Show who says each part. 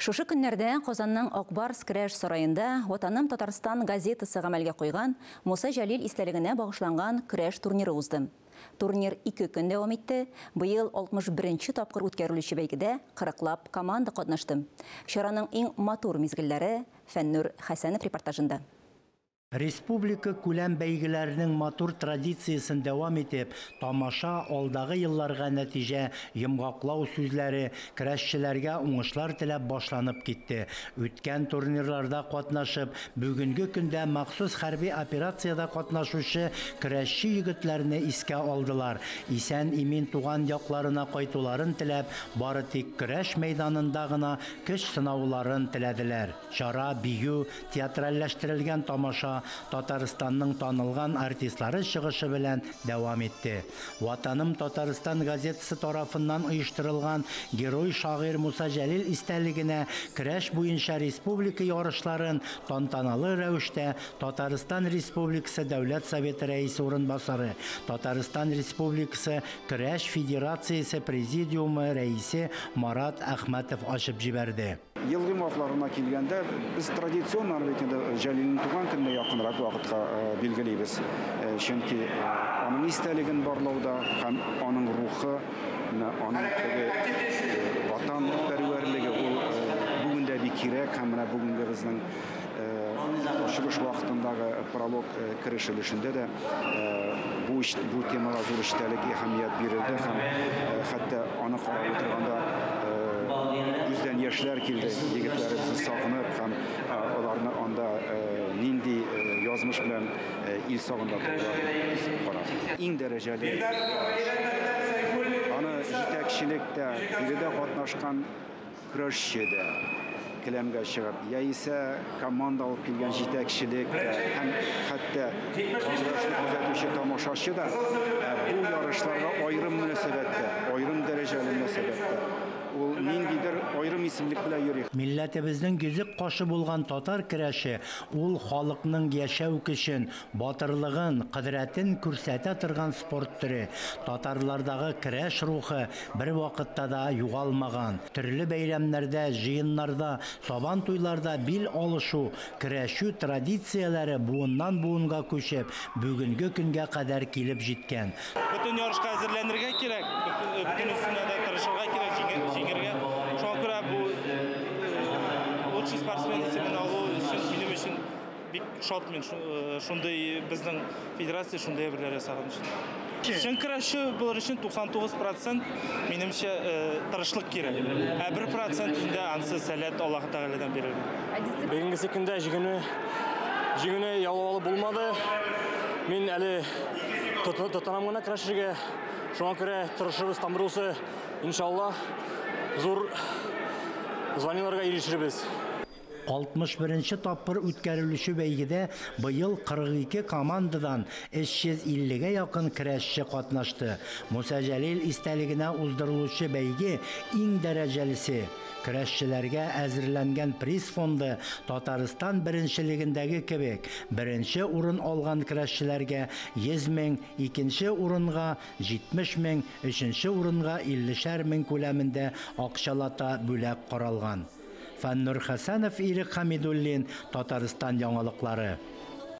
Speaker 1: Шушы көннәрдә Казанның Ак Барс көрәш сараенда Ватаным Татарстан газетасы гамәлгә куйган Муса Җәлил истәлегенә багышланган көрәш турниры узды. Турнир 2 көн дәвам итте. Быел 61 тапкыр үткәрелүче бәйгедә 40лап команда катнашты. Чараның иң матур мизгелләре Фәннур Хәсәнов репортажында.
Speaker 2: Республика күләм бәйгеләренең матур традициясен дәвам итеп, тамаша алдагы елларга нәтиҗә йомгаклау сүзләре, көрәшчеләргә уңышлар теләп башланып китте. Үткән турнирларда катнашып, бүгенге көндә махсус хәрби операциядә катнашучы көрәшче егетләрне искә алдылар. Исән имин туган якларына кайтуларын теләп, бары тик көрәш мәйданында гына көч сынауларын теләделәр. Чара, бию, театральләштерелгән тамаша Татарстанның танылган артистлары чыгышы белән дәвам итте. Ватаным Татарстан газетасы тарафыннан оештырылган герой шагыйрь Муса Җәлил истәлегенә көрәш буенча республика ярышларын тантаналы рәвештә Татарстан Республикасы Дәүләт Советы рәисе урынбасары, Татарстан Республикасы Көрәш Федерациясе президиумы рәисе Марат Әхмәтов ачып җибәрде.
Speaker 3: Ел йомгакларына килгәндә, без традицион бит инде Җәлилнең туган көненә якынрак вакытка билгелибез. Чөнки аның истәлеген барлауда һәм аның рухы, аның теге ватан пәрвәрлеге ул бүген дә бик кирәк һәм менә бүгенге безнең чыгыш вакытындагы пролог кереш өлешендә дә бу темага зур эчтәлек, әһәмият бирелде һәм хәтта аны карап утырганда күздән яшьләр килде, егетләребезне сагынып һәм аларны анда нинди язмыш белән ил сагында торуларын карап. Иң дәрәҗәле аны җитәкчелектә, биредә катнашкан көрәшче дә келәмгә чыгып, яисә команда алып килгән җитәкчелек тә һәм хәтта көрәшне күзәтүче тамашачы да бу ярышларга аерым мөнәсәбәттә, аерым дәрәҗәле мөнәсәбәттә. Ул ниндидер аерым исемлек белән йөри.
Speaker 2: Милләтебезнең йөзек кашы булган татар көрәше ул халыкның яшәү көчен, батырлыгын, кодрәтен күрсәтә торган спорт төре. Татарлардагы көрәш рухы бер вакытта да югалмаган. Төрле бәйрәмнәрдә, җыеннарда, сабан туйларда бил алышу, көрәшү традицияләре буыннан буынга күчеп, бүгенге көнгә кадәр килеп җиткән.
Speaker 4: Бөтен ярышка әзерләнергә кирәк, бөтенесенә дә тырышырга кирәк, җиңергә. Шуңа күрә бу лучший спортсмен исемен алу өчен минем өчен бик шат мин, шундый безнең федерация шундый әйберләр ясаган өчен. Чын көрәшче булыр өчен 99% минемчә тырышлык кирәк. Ә 1% инде ансы сәләт Аллаһ Тәгаләдән бирелгән.
Speaker 5: Бүгенге көндә җиңүне яулап алып булмады. Мин әле тотынам гына көрәшергә. Шуңа күрә тырышырбыз, тамырысы, иншаллаһ, зур званиеларга ирешербез.
Speaker 2: 61 тапкыр үткәрелүче бәйгедә быел 42 командадан 350-гә якын көрәшче катнашты. Муса Җәлил истәлегенә уздырылучы бәйге иң дәрәҗәлесе. Көрәшчеләргә әзерләнгән приз фонды Татарстан беренчелегендәге кебек беренче урын алган көрәшчеләргә 100 мең, икенче урынга 70 мең, өченче урынга 50 мең күләмендә акчалата бүләк каралган. Фәннур Хәсәнов, Ирек Хамидуллин, Татарстан яңалыклары.